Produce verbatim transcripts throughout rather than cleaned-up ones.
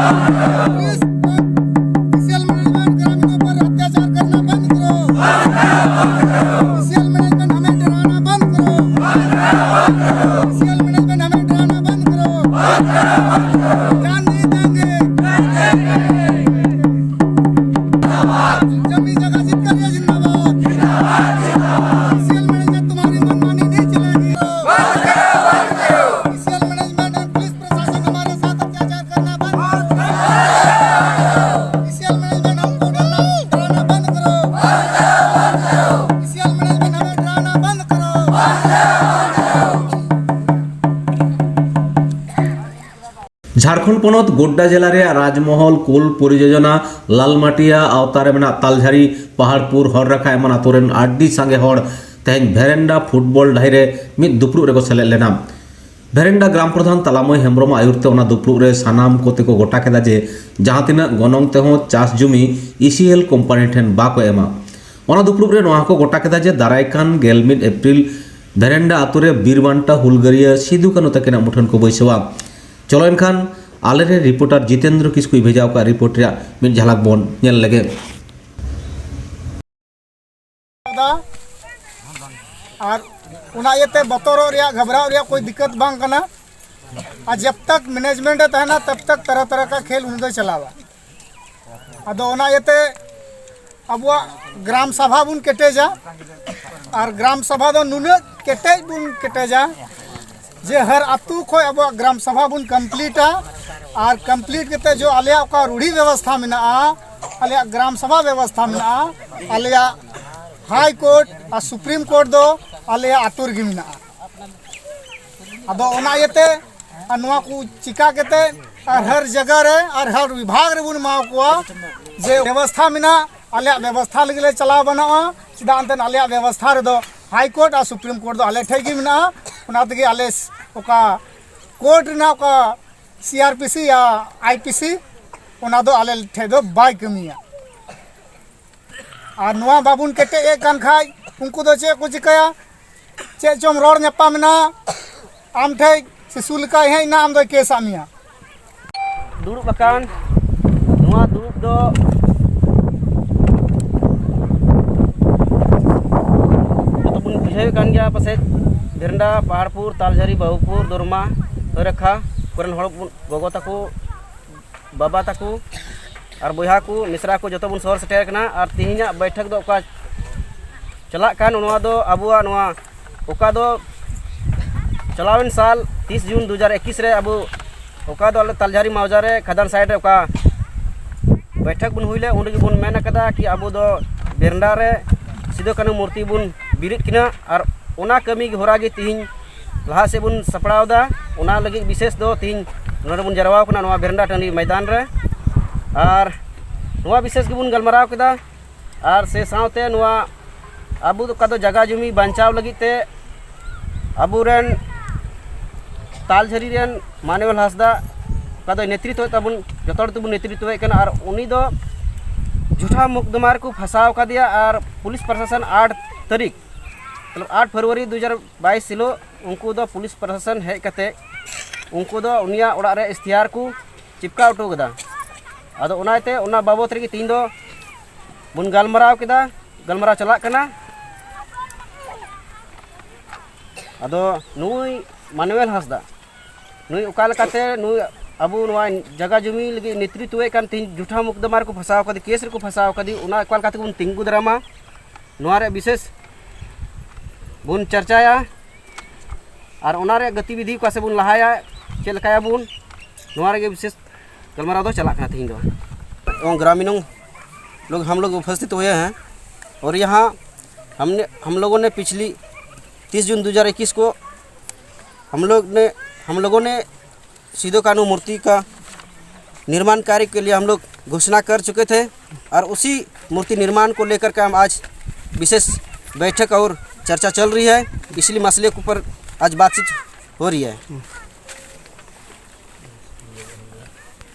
Police, special management ग्रामीणों पर अत्याचार करना बंद करो। स्पेशल मैनेजमेंट हमें डराना बंद करो। स्पेशल मैनेजमेंट हमें डराना बंद करो। जान नहीं देंगे। जमीन जगह जीत कर ये जिंदाबाद। स्पेशल मैनेजमेंट तुम्हारी मनमानी नहीं चलेगी। स्पेशल मैनेजमेंट और पुलिस प्रशासन हमारे साथ अत्याचार करना बंद करो। स्पेशल मैनेजमेंट हमको डराना, डराना बंद करो। स्पेशल मैनेजमेंट हमें डराना बंद करो। ᱡᱷᱟᱲᱠᱷᱚᱸᱰ ᱯᱚᱱᱚᱛ ᱜᱳᱰᱰᱟ ᱡᱮᱞᱟ ᱨᱮᱭᱟᱜ ᱨᱟᱡᱽᱢᱚᱦᱚᱞ ᱠᱳᱞ ᱯᱚᱨᱤᱡᱳᱡᱚᱱᱟ ᱞᱟᱞᱢᱟᱴᱤᱭᱟ ᱟᱣᱛᱟ ᱨᱮ ᱢᱮᱱᱟᱜ ᱛᱟᱞᱡᱷᱟᱨᱤ ᱯᱟᱦᱟᱲᱯᱩᱨ ᱦᱚᱨ ᱨᱟᱠᱷᱟ ᱮᱢᱟᱱ ᱟᱛᱳ ᱨᱮᱱ ᱟᱹᱰᱤ ᱥᱟᱸᱜᱮ ᱦᱚᱲ ᱛᱮᱦᱮᱧ ᱵᱷᱮᱨᱮᱱᱰᱟ ᱯᱷᱩᱴᱵᱚᱞ ᱰᱟᱹᱦᱤ ᱨᱮ ᱢᱤᱫ ᱫᱩᱯᱲᱩᱵ ᱨᱮᱠᱚ ᱥᱮᱞᱮᱫ ᱞᱮᱱᱟ᱾ ᱵᱷᱮᱨᱮᱱᱰᱟ ᱜᱨᱟᱢ ᱯᱨᱚᱫᱷᱟᱱ ᱛᱟᱞᱟᱢᱟᱹᱭ ᱦᱮᱢᱵᱽᱨᱚᱢᱟᱜ ᱟᱹᱭᱩᱨ ᱛᱮ ᱚᱱᱟ ᱫᱩᱯᱲᱩᱵ ᱨᱮ ᱥᱟᱱᱟᱢ ᱠᱚᱛᱮ ᱠᱚ ᱜᱚᱴᱟ ᱠᱮᱫᱟ ᱡᱮ ᱡᱟᱦᱟᱸ ᱛᱤᱱᱟᱹᱜ ᱜᱚᱱᱚᱝ ᱛᱮᱦᱚᱸ ᱪᱟᱥ ᱡᱩᱢᱤ ᱤᱥᱤᱮᱞ ᱠᱳᱢᱯᱟᱱᱤ ᱴᱷᱮᱱ ᱵᱟᱠᱚ ᱮᱢᱟ᱾ ᱚᱱᱟ ᱫᱩᱯᱲᱩᱵ ᱨᱮ ᱱᱚᱣᱟ ᱦᱚᱸᱠᱚ ᱜᱚᱴᱟ ᱠᱮᱫᱟ ᱡᱮ ᱫᱟᱨᱟᱭ ᱠᱟᱱ ᱜᱮᱞ ᱢᱤᱫ ᱮᱯᱨᱤᱞ ᱵᱷᱮᱨᱮᱱᱰᱟ ᱟᱛᱳ ᱨᱮ ᱵᱤᱨ ᱵᱟᱱᱴᱟ ᱦᱩᱞᱜᱟᱹᱨᱤᱭᱟᱹ ᱥᱤᱫᱩ ᱠᱟᱹᱱᱩ ᱛᱟᱹᱠᱤᱱᱟᱜ ᱢᱩᱴᱷᱟᱹᱱ ᱠᱚ ᱵᱟᱹᱭᱥᱟᱹᱣᱟ᱾ ᱪᱚᱞᱚ ᱮᱱᱠᱷᱟᱱ ᱟᱞᱮᱨᱮᱱ ᱨᱤᱯᱳᱨᱴᱟᱨ ᱡᱤᱛᱮᱱᱫᱨᱚ ᱠᱤᱥᱠᱩᱭ ᱵᱷᱮᱡᱟ ᱟᱠᱟᱫ ᱨᱤᱯᱳᱨᱴ ᱨᱮᱭᱟᱜ ᱢᱤᱫ ᱡᱷᱟᱞᱟᱠ ᱵᱚᱱ ᱧᱮᱞ ᱞᱮᱜᱮ᱾ ᱟᱨ ᱚᱱᱟ ᱤᱭᱟᱹᱛᱮ ᱵᱚᱛᱚᱨᱚᱜ ᱨᱮᱭᱟᱜ, ᱜᱷᱟᱵᱨᱟᱣ ᱨᱮᱭᱟᱜ ᱠᱳᱭ ᱫᱤᱠᱠᱟᱛ ᱵᱟᱝ ᱠᱟᱱᱟ᱾ ᱟᱨ ᱡᱟᱵ ᱛᱟᱠ ᱢᱮᱱᱮᱡᱢᱮᱱᱴ ᱮ ᱛᱟᱦᱮᱱᱟ, ᱛᱟᱵ ᱛᱟᱠ ᱛᱟᱨᱟ ᱛᱟᱨᱟ ᱠᱟ ᱠᱷᱮᱞ ᱩᱱᱤ ᱫᱚᱭ ᱪᱟᱞᱟᱣᱟ᱾ ᱟᱫᱚ ᱚᱱᱟ ᱤᱭᱟᱹᱛᱮ ᱟᱵᱚᱣᱟᱜ ᱜᱨᱟᱢ ᱥᱟᱵᱷᱟ ᱵᱚᱱ ᱠᱮᱴᱮᱡᱟ᱾ ᱟᱨ ᱜᱨᱟᱢ ᱥᱟᱵᱷᱟ ᱫᱚ ᱱᱩᱱᱟᱹᱜ ᱠᱮᱴᱮᱡ ᱵᱚᱱ ᱠᱮᱴᱮᱡᱟ ᱡᱮ ᱦᱟᱨ ᱟᱹᱛᱩ ᱠᱷᱚᱱ ᱟᱵᱚᱣᱟᱜ ᱜᱨᱟᱢ ᱥᱟᱵᱷᱟ ᱵᱚᱱ ᱠᱚᱢᱯᱞᱤᱴᱟ᱾ ᱟᱨ ᱠᱚᱢᱯᱞᱤᱴ ᱠᱟᱛᱮ ᱡᱚ ᱟᱞᱮᱭᱟᱜ ᱚᱠᱟ ᱨᱩᱲᱦᱤ ᱵᱮᱵᱚᱥᱛᱷᱟ ᱢᱮᱱᱟᱜᱼᱟ, ᱟᱞᱮᱭᱟᱜ ᱜᱨᱟᱢ ᱥᱟᱵᱷᱟ ᱵᱮᱵᱚᱥᱛᱷᱟ ᱢᱮᱱᱟᱜᱼᱟ, ᱟᱞᱮᱭᱟᱜ ᱦᱟᱭ ᱠᱳᱨᱴ ᱟᱨ ᱥᱩᱯᱨᱤᱢ ᱠᱳᱨᱴ ᱫᱚ ᱟᱞᱮᱭᱟᱜ ᱟᱹᱛᱩ ᱨᱮᱜᱮ ᱢᱮᱱᱟᱜᱼᱟ᱾ ᱟᱫᱚ ᱚᱱᱟ ᱤᱭᱟᱹᱛᱮ ᱟᱨ ᱱᱚᱣᱟ ᱠᱚ ᱪᱤᱠᱟ ᱠᱟᱛᱮ ᱟᱨ ᱦᱟᱨ ᱡᱟᱭᱜᱟ ᱨᱮ ᱟᱨ ᱦᱟᱨ ᱵᱤᱵᱷᱟᱜᱽ ᱨᱮᱵᱚᱱ ᱮᱢᱟ ᱠᱚᱣᱟ ᱡᱮ ᱵᱮᱵᱚᱥᱛᱷᱟ ᱢᱮᱱᱟᱜᱼᱟ, ᱟᱞᱮᱭᱟᱜ ᱵᱮᱵᱚᱥᱛᱷᱟ ᱞᱟᱹᱜᱤᱫ ᱞᱮ ᱪᱟᱞᱟᱣ ᱵᱟᱱᱟᱜᱼᱟ᱾ ᱪᱮᱫᱟᱜ ᱮᱱᱛᱮᱫ ᱟᱞᱮᱭᱟᱜ ᱵᱮᱵᱚᱥᱛᱷᱟ ᱨᱮᱫᱚ ᱦᱟᱭ ᱠᱳᱨᱴ ᱟᱨ ᱥᱩᱯᱨᱤᱢ ᱠᱳᱨᱴ ᱫᱚ ᱟᱞᱮ ᱴᱷᱮᱡ ᱜᱮ ᱢᱮᱱᱟᱜᱼᱟ᱾ ᱚᱱᱟ ᱛᱮᱜᱮ ᱟᱞᱮ ᱚᱠᱟ ᱠᱳᱨᱴ ᱨᱮᱱᱟᱜ ᱚᱠᱟ ᱥᱤ ᱟᱨ ᱯᱤ ᱥᱤ ᱭᱟ ᱟᱭ ᱯᱤ ᱥᱤ, ᱚᱱᱟ ᱫᱚ ᱟᱞᱮ ᱴᱷᱮᱡ ᱫᱚ ᱵᱟᱭ ᱠᱟᱹᱢᱤᱭᱟ᱾ ᱟᱨ ᱱᱚᱣᱟ ᱵᱟᱵᱚᱱ ᱠᱮᱴᱮᱡ ᱮᱫ ᱠᱟᱱ ᱠᱷᱟᱡ ᱩᱱᱠᱩ ᱫᱚ ᱪᱮᱫ ᱠᱚ ᱪᱤᱠᱟᱹᱭᱟ? ᱪᱮᱫ ᱪᱚᱢ ᱨᱚᱲ ᱧᱟᱯᱟᱢ ᱮᱱᱟ, ᱟᱢ ᱴᱷᱮᱡ ᱥᱤᱥᱩ ᱞᱮᱠᱟᱭ ᱦᱮᱡ ᱮᱱᱟ, ᱟᱢ ᱫᱚᱭ ᱠᱮᱥ ᱟᱫ ᱢᱮᱭᱟ᱾ ᱫᱩᱲᱩᱵ ᱟᱠᱟᱱ ᱱᱚᱣᱟ ᱫᱩᱲᱩᱵ ᱫᱚ ᱡᱚᱛᱚ ᱵᱚᱱ ᱵᱩᱡᱷᱟᱹᱣᱮᱫ ᱠᱟᱱ ᱜᱮᱭᱟ, ᱯᱟᱥᱮᱡ ᱵᱷᱮᱨᱱᱰᱟ, ᱯᱟᱦᱟᱲᱯᱩᱨ, ᱛᱟᱞᱡᱷᱟᱹᱨᱤ, ᱵᱟᱹᱦᱩᱯᱩᱨ, ᱫᱚᱨᱢᱟ, ᱦᱟᱹᱨᱟᱹᱠᱷᱟ ᱠᱚᱨᱮᱱ ᱦᱚᱲ ᱵᱚᱱ, ᱜᱚᱜᱚ ᱛᱟᱠᱚ, ᱵᱟᱵᱟ ᱛᱟᱠᱚ ᱟᱨ ᱵᱚᱭᱦᱟ ᱠᱚ, ᱢᱤᱥᱨᱟ ᱠᱚ, ᱡᱚᱛᱚ ᱵᱚᱱ ᱥᱚᱦᱚᱨ ᱥᱮᱴᱮᱨ ᱟᱠᱟᱱᱟ᱾ ᱟᱨ ᱛᱮᱦᱮᱧᱟᱜ ᱵᱟᱹᱭᱴᱷᱟᱹᱠ ᱫᱚ ᱚᱠᱟ ᱪᱟᱞᱟᱜ ᱠᱟᱱ, ᱱᱚᱣᱟ ᱫᱚ ᱟᱵᱚᱣᱟᱜ ᱱᱚᱣᱟ ᱚᱠᱟ ᱫᱚ ᱪᱟᱞᱟᱣᱮᱱ ᱥᱟᱞ ᱛᱤᱥ ᱡᱩᱱ ᱫᱩ ᱦᱟᱡᱟᱨ ᱮᱠᱤᱥ ᱨᱮ ᱟᱵᱚ ᱚᱠᱟ ᱫᱚ ᱟᱞᱮ ᱛᱟᱞᱡᱷᱟᱹᱨᱤ ᱢᱟᱣᱡᱟ ᱨᱮ ᱠᱷᱟᱫᱟᱱ ᱥᱟᱭᱤᱰ ᱨᱮ ᱚᱠᱟ ᱵᱟᱹᱭᱴᱷᱟᱹᱠ ᱵᱚᱱ ᱦᱩᱭ ᱞᱮᱫ, ᱚᱸᱰᱮ ᱜᱮᱵᱚᱱ ᱢᱮᱱ ᱟᱠᱟᱫᱟ ᱠᱤ ᱟᱵᱚ ᱫᱚ ᱵᱷᱮᱨᱱᱰᱟ ᱨᱮ ᱥᱤᱫᱩ ᱠᱟᱹᱱᱦᱩ ᱢᱩᱨᱛᱤ ᱵᱚᱱ ᱵᱤᱨᱤᱫ ᱠᱤᱱᱟ᱾ ᱟᱨ ᱚᱱᱟ ᱠᱟᱹᱢᱤ ᱦᱚᱨᱟ ᱜᱮ ᱛᱤᱦᱤᱧ ᱞᱟᱦᱟ ᱥᱮᱫ ᱵᱚᱱ ᱥᱟᱯᱲᱟᱣ ᱮᱫᱟ᱾ ᱚᱱᱟ ᱞᱟᱹᱜᱤᱫ ᱵᱤᱥᱮᱥ ᱫᱚ ᱛᱤᱦᱤᱧ ᱱᱚᱰᱮ ᱵᱚᱱ ᱡᱟᱨᱣᱟ ᱠᱟᱱᱟ ᱱᱚᱣᱟ ᱵᱷᱮᱨᱱᱰᱟ ᱴᱟᱺᱰᱤ ᱢᱚᱭᱫᱟᱱ ᱨᱮ᱾ ᱟᱨ ᱱᱚᱣᱟ ᱵᱤᱥᱮᱥ ᱜᱮᱵᱚᱱ ᱜᱟᱞᱢᱟᱨᱟᱣ ᱠᱮᱫᱟ᱾ ᱟᱨ ᱥᱮ ᱥᱟᱶᱛᱮ ᱱᱚᱣᱟ ᱟᱵᱚ ᱚᱠᱟ ᱫᱚ ᱡᱟᱭᱜᱟ ᱡᱩᱢᱤ ᱵᱟᱧᱪᱟᱣ ᱞᱟᱹᱜᱤᱫ ᱛᱮ ᱟᱵᱚᱨᱮᱱ ᱛᱟᱞᱡᱷᱟᱹᱨᱤ ᱨᱮᱱ ᱢᱟᱱᱩᱣᱮᱞ ᱦᱟᱸᱥᱫᱟ ᱚᱠᱟ ᱫᱚᱭ ᱱᱮᱛᱨᱤᱛᱵᱮᱫ ᱛᱟᱵᱚᱱ, ᱡᱚᱛᱚ ᱦᱚᱲ ᱛᱮᱵᱚᱱ ᱱᱮᱛᱨᱤᱛᱵᱮᱫ ᱠᱟᱱᱟ᱾ ᱟᱨ ᱩᱱᱤ ᱫᱚ ᱡᱷᱩᱴᱟ ᱢᱩᱠᱫᱚᱢᱟ ᱨᱮᱠᱚ ᱯᱷᱟᱸᱥᱟᱣ ᱟᱠᱟᱫᱮᱭᱟ᱾ ᱟᱨ ᱯᱩᱞᱤᱥ ᱯᱨᱚᱥᱟᱥᱚᱱ ᱟᱴ ᱛᱟᱹᱨᱤᱠᱷ, ᱢᱚᱛᱞᱚᱵ ᱟᱴ ᱯᱷᱮᱵᱽᱨᱩᱣᱟᱨᱤ ᱫᱩ ᱦᱟᱡᱟᱨ ᱵᱟᱭᱤᱥ ᱦᱤᱞᱳᱜ ᱩᱱᱠᱩ ᱫᱚ ᱯᱩᱞᱤᱥ ᱯᱨᱚᱥᱟᱥᱚᱱ ᱦᱮᱡ ᱠᱟᱛᱮ ᱩᱱᱠᱩ ᱫᱚ ᱩᱱᱤᱭᱟᱜ ᱚᱲᱟᱜ ᱨᱮ ᱮᱥ ᱴᱤ ᱟᱨ ᱠᱚ ᱪᱤᱯᱠᱟᱣ ᱦᱚᱴᱚ ᱠᱟᱫᱟ᱾ ᱟᱫᱚ ᱚᱱᱟᱛᱮ ᱚᱱᱟ ᱵᱟᱵᱚᱫ ᱨᱮᱜᱮ ᱛᱮᱦᱮᱧ ᱫᱚ ᱵᱚᱱ ᱜᱟᱞᱢᱟᱨᱟᱣ ᱠᱮᱫᱟ, ᱜᱟᱞᱢᱟᱨᱟᱣ ᱪᱟᱞᱟᱜ ᱠᱟᱱᱟ᱾ ᱟᱫᱚ ᱱᱩᱭ ᱢᱟᱱᱩᱣᱮᱞ ᱦᱟᱸᱥᱫᱟ, ᱱᱩᱭ ᱚᱠᱟ ᱞᱮᱠᱟᱛᱮ ᱱᱩᱭ ᱟᱵᱚ ᱱᱚᱣᱟ ᱡᱟᱭᱜᱟ ᱡᱩᱢᱤ ᱞᱟᱹᱜᱤᱫ ᱱᱮᱛᱨᱤᱛᱵᱮᱫ ᱠᱟᱱ, ᱛᱮᱦᱮᱧ ᱡᱷᱩᱴᱟ ᱢᱩᱠᱫᱚᱢᱟ ᱨᱮᱠᱚ ᱯᱷᱟᱸᱥᱟᱣ ᱠᱟᱫᱮ, ᱠᱮᱥ ᱨᱮᱠᱚ ᱯᱷᱟᱸᱥᱟᱣ ᱠᱟᱫᱮ, ᱚᱱᱟ ᱚᱠᱟ ᱞᱮᱠᱟ ᱛᱮᱵᱚᱱ ᱛᱤᱸᱜᱩ ᱫᱟᱨᱟᱢᱟ, ᱱᱚᱣᱟ ᱨᱮ ᱵᱤᱥᱮᱥ ᱵᱚᱱ ᱪᱟᱨᱪᱟᱭᱟ᱾ ᱟᱨ ᱚᱱᱟ ᱨᱮᱭᱟᱜ ᱜᱚᱛᱤᱵᱤᱫᱷᱤ ᱚᱠᱟ ᱥᱮᱫ ᱵᱚᱱ ᱞᱟᱦᱟᱭᱟ, ᱪᱮᱫ ᱞᱮᱠᱟᱭᱟᱵᱚᱱ, ᱱᱚᱣᱟ ᱨᱮᱜᱮ ᱵᱤᱥᱮᱥ ᱜᱟᱞᱢᱟᱨᱟᱣ ᱫᱚ ᱪᱟᱞᱟᱜ ᱠᱟᱱᱟ ᱛᱮᱦᱮᱧ ᱫᱚ᱾ एवं ग्रामीणों लोग, हम लोग उपस्थित हुए हैं और यहाँ हमने, हम लोगों ने पिछली तीस जून दो हज़ार इक्कीस को हम लोग ने, हम लोगों ने सिद्धू कान्हू मूर्ति का निर्माण कार्य के लिए हम लोग घोषणा कर चुके थे और उसी मूर्ति निर्माण को लेकर के हम आज विशेष बैठक और चर्चा चल रही है। इसलिए मसले के ऊपर आज बातचीत हो रही है।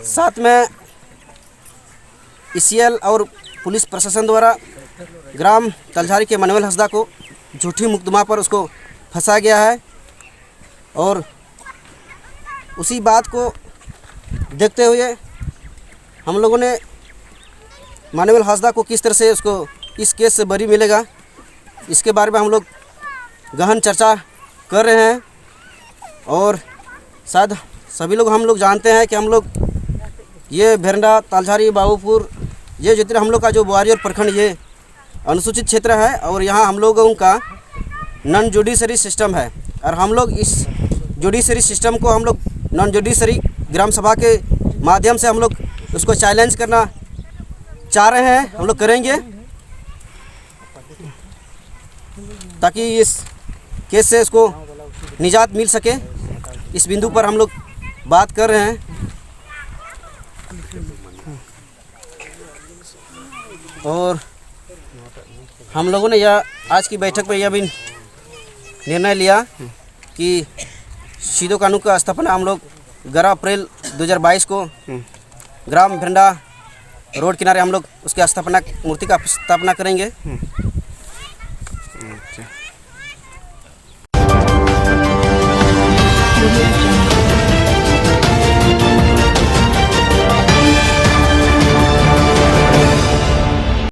साथ में ई सी एल और पुलिस प्रशासन द्वारा ग्राम तलझारी के मनवेल हंसदा को झूठी मुकदमा पर उसको फंसा गया है और उसी बात को देखते हुए हम लोगों ने मानुएल हांसदा को किस तरह से उसको इस केस से बरी मिलेगा, इसके बारे में हम लोग गहन चर्चा कर रहे हैं। और शायद सभी लोग, हम लोग जानते हैं कि हम लोग ये भेरंडा, तालझारी, बाबूपुर, ये जितने हम लोग का जो ग्वालियर प्रखंड, ये अनुसूचित क्षेत्र है और यहाँ हम लोगों का नॉन जुडिशरी सिस्टम है। और हम लोग इस जुडिशरी सिस्टम को हम लोग नॉन जुडिशरी ग्राम सभा के माध्यम से हम लोग उसको चैलेंज करना चाह रहे हैं, हम लोग करेंगे, ताकि इस केस से उसको निजात मिल सके। इस बिंदु पर हम लोग बात कर रहे हैं। और हम लोगों ने यह, आज की बैठक में यह भी निर्णय लिया कि सिदो कानू का स्थापना हम लोग ग्यारह अप्रैल दो हज़ार बाईस को ग्राम भेरंडा रोड किनारे हम लोग उसकी स्थापना, मूर्ति का स्थापना करेंगे। अच्छा।